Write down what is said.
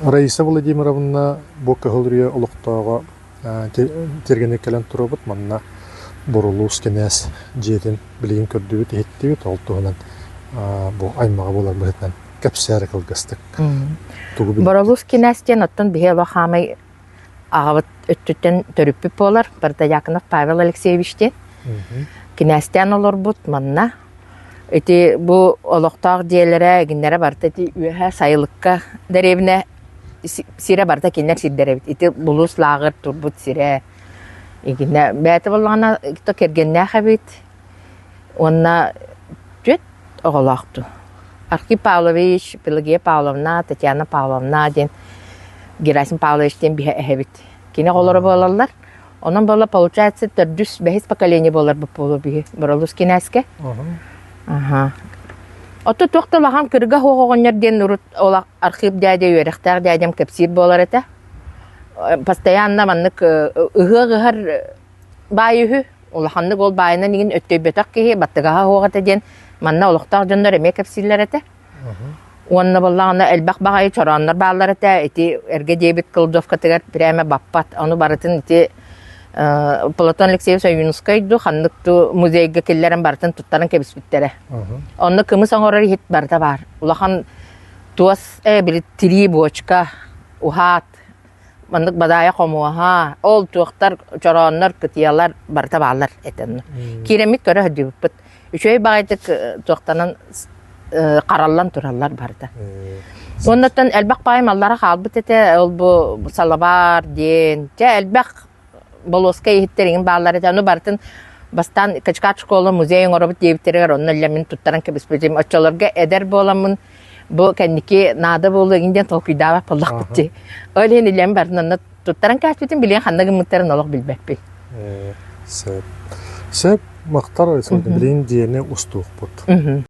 Раиса Владимировна бу Кыһыл Үрүйэ олохтооҕо тиэргэнигэр кэлэн турабыт. Манна Бурулуус кинээс дьиэтин билигин көрдүбүт, иһиттибит. Ол туһунан бу аймаҕа буолар быһыытынан кэпсээр кылгастык. Тугу билбит? Боролуус кинээс диэн оттон биһи олох хаамай аҕабыт өттүттэн төрүппүт буолар Протодьяконов Павел Алексеевич диэн. Кинээстээн олорбут манна. Ити бу олохтоох дьиэлэрэ, эгиннэрэ барыта ити үөһэ сайылыкка дэриэбинэ сирэ барыта кинилэр сирдэрэ эбит. Ити булуус лааҕыр турбут сирэ. Игинэ бэйэтэ буоллаҕына то кэргэннээх эбит. Уонна түөрт оҕолоохтуу. Архип Павлович, Пелагея Павловна, Татьяна Павловна диэн Герасим Павлович диэн биһэ эһэбит. Кини оҕолоро буолаллар. Онон буолла, получается, төрдүс, бэһис поколение буоларбыт буолуо биһи Боролус кинээскэ. Аха. Ото туох да улахан кырга суох оҕонньор диэн урут ол архив дядя үөрэхтээх дядям кэпсиир буолар этэ. Постоянно маннык ыһыах ыһар баай үһү. Улаханнык ол баайынан игин өттөйбөтөх киһи баттыгаһа суох этэ диэн манна олохтоох дьоннор эмиэ кэпсииллэр этэ. Уонна буоллаҕына элбэх баҕайы чорооннор бааллар этэ. Ити эргэ диэбит кладовкатыгар прямо баппат. Ону барытын ити Платон Алексеевич Ойуунускай дуу, ханнык дуу музейга киллэрэн барытын туттаран кэбиспиттэрэ. Онно кымыс оҥорор иһит барыта баар. Улахан туос, били тирии буочка, уһаат, маннык бадаайа хомуоһа, ол туохтар, чорооннор, кытыйалар барыта бааллар этэ онно. Киирэммит көрө сылдьыбыппыт. Үчүгэй баҕайытык туохтанан хараллан тураллар барыта. Оннуттан элбэх баай маллара хаалбыт этэ, ол бу салабаар диэн, дьэ элбэх болуоска иһиттэр иҥин бааллар этэ. Ону барытын бастаан Качкат школа музей оҥоробут диэбиттэригэр онно иллэммин туттаран кэбиспитим. Оччолорго эдэр буоламмын бу кэнники наада буолуо иҥин диэн толкуйдаабат буоллахпыт дии. Ол иһин илэм барытын онно туттаран кээспитим, билигин ханна гыммыттарын олох билбэппин. Сөп. Сөп, махтал, билигин дьиэни устуохпут.